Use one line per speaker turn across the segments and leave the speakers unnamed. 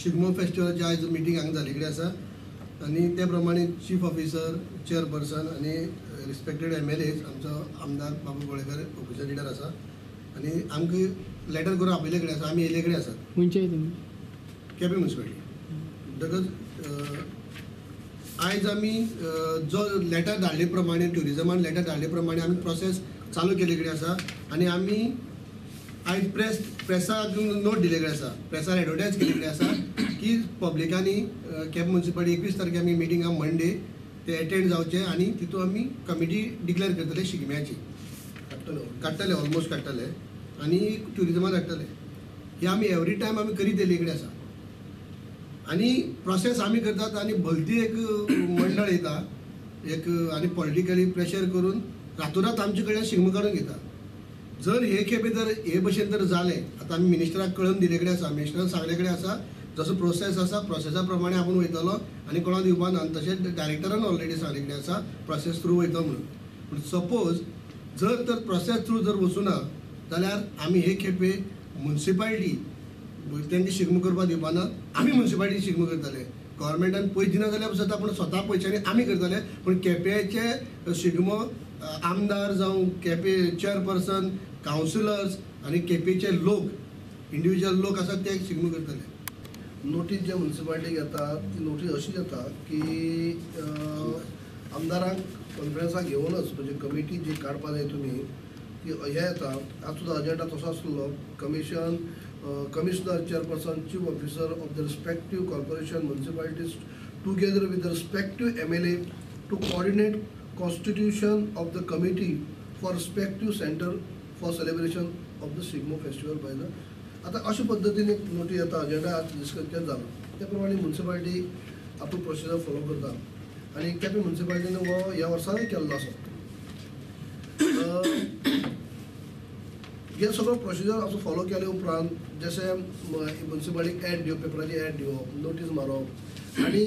शिगमो फेस्टिवलाची आयज मिटींग हांगा जाल्ली कडेन आसा आनी ते प्रमाणे चीफ ऑफिसर, चेअरपर्सन आनी रिस्पेक्टेड MLAs, आमचो आमदार बाबू गोळेकर ऑपोजिशन लिडर आसा आनी आमकां लेटर करून आपयले कडेन आसा, आमी येयले कडेन आसात.
खंयचे तुमी?
केपें म्युनिसिपालिटी. म्हणटकच आयज आमी जो लेटर धाडले प्रमाणे, ट्युरिजमान लेटर धाडले प्रमाणे आमी प्रोसेस चालू केल्ले कडेन आसा आनी आमी आयज प्रेसाक नोट दिले कडेन आसा, प्रेसार एडवर्टायज केल्ले कडेन आसा की पब्लिकांनी केपें म्युनिसिपालिटी 21 तारखे आमी मिटींग आहा मंडे, ते एटेंड जावचे आनी तितून आमी कमिटी डिक्लेअर करतले शिगम्याची, काडटले ऑलमोस्ट काडटले आनी ट्युरिजमान धाडटले. हे आमी एवरी टायम आमी करीत येयल्ले कडेन आसा आनी प्रोसेस आमी करतात आनी भलती एक मंडळ येता एक आनी पॉलिटिकली प्रेशर करून रातोरात आमचे कडल्यान शिगमो काडून घेता. जर हे खेपे जर हे भशेन जर जालें, आतां आमी मिनिस्टराक कळोवन दिल्ले कडेन आसा, मिनिस्टरान सांगले कडेन आसा जसो प्रोसेस आसा प्रोसेसा प्रमाणे आपूण वयतलो आनी कोणाक दिवपा ना, आनी तशेंच डायरेक्टरान ऑलरेडी सांगले कडेन आसा प्रोसेस थ्रू वयतलो म्हणून. पूण सपोज जर तर प्रोसेस थ्रू जर वचूना जाल्यार आमी हे खेपे म्युनिसिपालिटी तांकां शिगमो करपाक दिवपा ना, आमी म्युनिसिपालिटी शिगमो करतले. गव्हर्मेंटान पयशे दिना जाल्यार सुद्दां आपूण स्वता पयशांनी आमी करतले, पूण केपेंचे शिगमो आमदार जावं केपें चेअरपर्सन, कावन्सिलर्स आनी केपेंचे लोक, इंडिविज्युअल लोक आसात ते शिगमो करतले.
नोटीस जे म्युनिसिपालिटीक येता ती नोटीस अशी येता की आमदारांक कॉन्फरन्साक घेवनच म्हणजे कमिटी जी काडपा जाय तुमी ती हे येता. आज सुद्दां अजेंडा तसो आसलो, commission, commissioner, chairperson, chief officer of the respective corporation municipalities together with the respective MLA to coordinate constitution of the committee for respective centre for celebration of the Shigmo festival by the. आतां अशे पद्दतीन एक notice येता, agenda आज discuss केलो जालो त्या प्रमाणे म्युनिसिपालिटी आपूण प्रोसिजर फॉलो करता आनी केपें म्युनिसिपालिटीन हो ह्या वर्सानूय केल्लो आसा. हे सगळो प्रोसिजर असो फॉलो केले उपरांत जशें म्युनिसिपालिटीक एड दिवप, पेपराची एड दिवप, नोटीस मारप आनी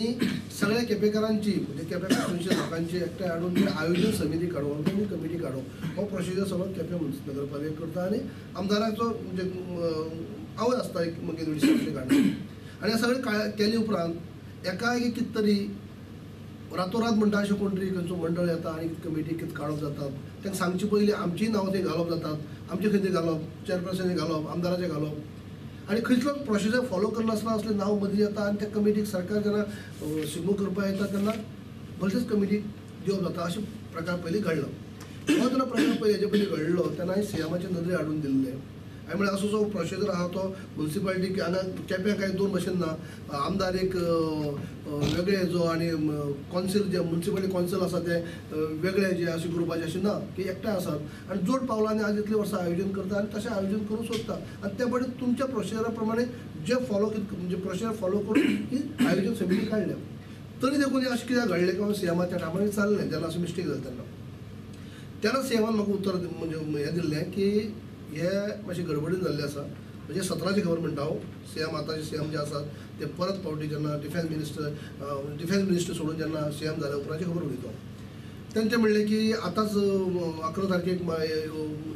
सगळ्या केपेकारांची म्हणजे केपें कॉन्स्टिट्युएन्सी लोकांची एकठांय हाडून ते आयोजन समिती काडप, आनी कमिटी काडप, हो प्रोसिजर सगळो केपें नगरपालिका करता आनी आमदाराचो म्हणजे आवय आसता एक मागीर डिसिजन काडप. आनी हे सगळें केले उपरांत एकाएकी कितें तरी रातोरात म्हणटा अशें कोण तरी खंयचो मंडळ येता आनी कमिटी कितें काडप जाता, तांकां सांगचे पयलीं आमचीय नांवां थंय घालप जातात, आमचे खंय थंय घालप, चेअरपर्सनाचें घालप, आमदाराचें घालप आनी खंयचोच प्रोसिजर फॉलो करनासतना असलें नांव मदीं येता आनी त्या कमिटीक सरकार जेन्ना शिगमो करपाक येता तेन्ना भलतेच कमिटीक दिवप जाता. अशें प्रकार पयलीं घडलो. हो जेन्ना प्रकार पयलीं हेजे पयलीं घडलो तेन्ना हांवें सीएमाचे नदरे हाडून दिल्लें. हांवें म्हणलें असो जो प्रोसिजर आहा तो म्युनिसिपालिटीक हांगा केप्यां कांय दोन भशेन ना, आमदार एक वेगळे जो आनी कॉन्सिल जे म्युनिसिपालिटी कॉन्सिल आसा ते वेगळे जे अशें ग्रुपाचे अशें ना की एकठांय आसात आनी जोड पावलांनी आज इतलीं वर्सां आयोजन करता आनी तशें आयोजन करूंक सोदता आनी त्या प्रमाणे तुमच्या प्रोसिजरा प्रमाणे जे फॉलो म्हणजे प्रोसिजर फॉलो करून ही आयोजन समिती काडल्या. तरी देखून अशें कित्याक घडलें किंवा सीएमा त्या टायमार चाललें जेन्ना अशें मिस्टेक जालें तेन्ना तेन्ना सीएमान म्हाका उतर म्हणजे हें दिल्लें की हे मातशें गडबडीन जाल्लें आसा. म्हणजे 17ची खबर म्हणटा हांव, सीएम आतांचे सीएम जे आसात ते परत फावटी जेन्ना डिफेन्स मिनिस्टर सोडून जेन्ना सीएम जाल्या उपरांतची खबर उलयता. तेंचें म्हणलें की आतांच 11 तारखेक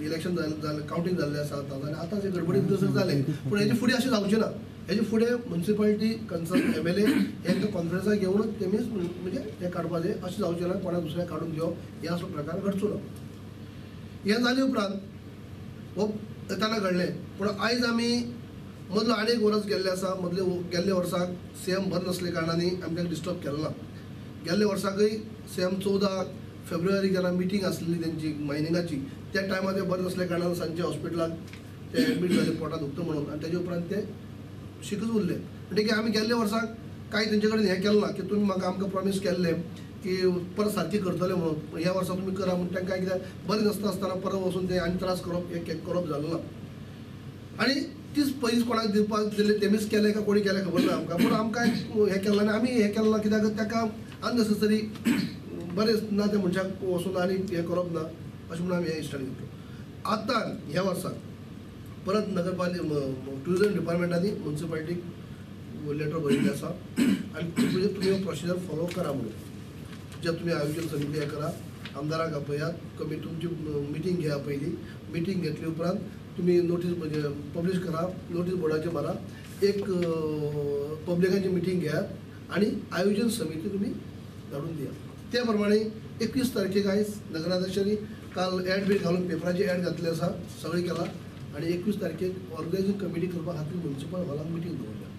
इलेक्शन जालें, कावंटींग जाल्लें आसा आतां आनी आतांच गडबडीन तसं जालें, पूण हेजे फुडें अशें जावचें ना. हेजे फुडें म्युनिसिपालिटी कन्सर्न MLA हेंकां कॉन्फरन्साक घेवनच तेमीच म्हणजे हें काडपाचें, अशें जावचें ना कोणा दुसऱ्याक काडून घेवप हें असलो प्रकार घडचो ना. हें जाले उपरांत हो तेन्ना घडलें, पूण आयज आमी मदलो आनी एक वर्स गेल्लें आसा. मदले गेल्ले वर्साक सीएम बरें नासले कारणांनी आमकां डिस्टर्ब केलो ना. गेल्ले वर्साकय सीएम 14 फेब्रुवारी जेन्ना मिटींग आसलेली तेंची मायनिंगाची त्या टायमार ते बरें नासले कारणान सांजचे हॉस्पिटलाक ते एडमीट जाले पोटां दुखता म्हणून आनी तेजे उपरांत ते शिकच उरले. म्हणटकीर आमी गेल्ले वर्साक कांय तेंचे कडेन हें केलें ना की तुमी म्हाका आमकां प्रॉमीस केल्लें की परत सारकी करतले म्हणून, पूण ह्या वर्सा तुमी करा म्हूण तांकां कित्याक बरें नासता आसतना परत वचून ते आनी त्रास करप हें करप जालें ना. आनी तीच पयलींच कोणाक दिवपाक दिल्लें तेमीच केलें काय कोणी केलें खबर ना आमकां, पूण आमकां हें केलें आनी आमी हें केलें ना कित्याक ताका अननेसेसरी बरें ना त्या मनशाक वचून आनी हें करप ना अशें म्हणून आमी हें इश्टान घेतलो. आतां ह्या वर्साक परत नगरपालिका ट्युरिजम डिपार्टमेंटांनी म्युनिसिपालिटीक लेटर बरयल्लें आसा आनी म्हणजे तुमी हो प्रोसिजर फॉलो करा म्हणून, जे तुमी आयोजन समिती हें करा, आमदाराक आपयात, कमी तुमची मिटींग घेया पयलीं, मिटींग घेतली उपरांत तुमी नोटीस म्हणजे पब्लीश करा, नोटीस बोर्डाचेर मारा एक पब्लिकांची मिटींग घेयात आनी आयोजन समिती तुमी धाडून दियात. ते प्रमाणे 21 तारखेक आयज नगराध्यक्षांनी काल एड बी घालून पेपराची एड घातली आसा, सगळें केलां आनी 21 तारखेक ऑर्गनायझींग कमिटी करपा खातीर म्युनिसिपल हॉलान मिटींग दवरल्या.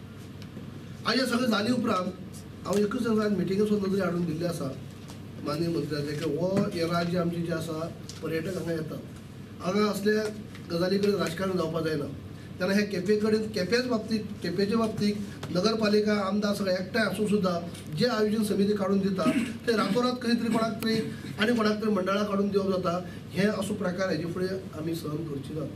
आयज हें सगळें जाले उपरांत हांव एकूच जाण मिटिंगे सुद्दां नदरे हाडून दिल्लें आसा माननीय मंत्र्याचे की हो हें राज्य आमचें जें आसा पर्यटक हांगा येतात, हांगा असल्या गजाली कडेन राजकारण जावपाक जायना. तेन्ना हे केंपे कडेन केंपेच बाबतींत केंपेचे बाबतींत नगरपालिका आमदार सगळे एकठांय आसून सुद्दां जे आयोजन समिती काडून दिता ते रातोरात खंय तरी कोणाक तरी आनी कोणाक तरी मंडळां काडून दिवप जाता. हे असो प्रकार हेजे फुडें आमी सहन करची ना.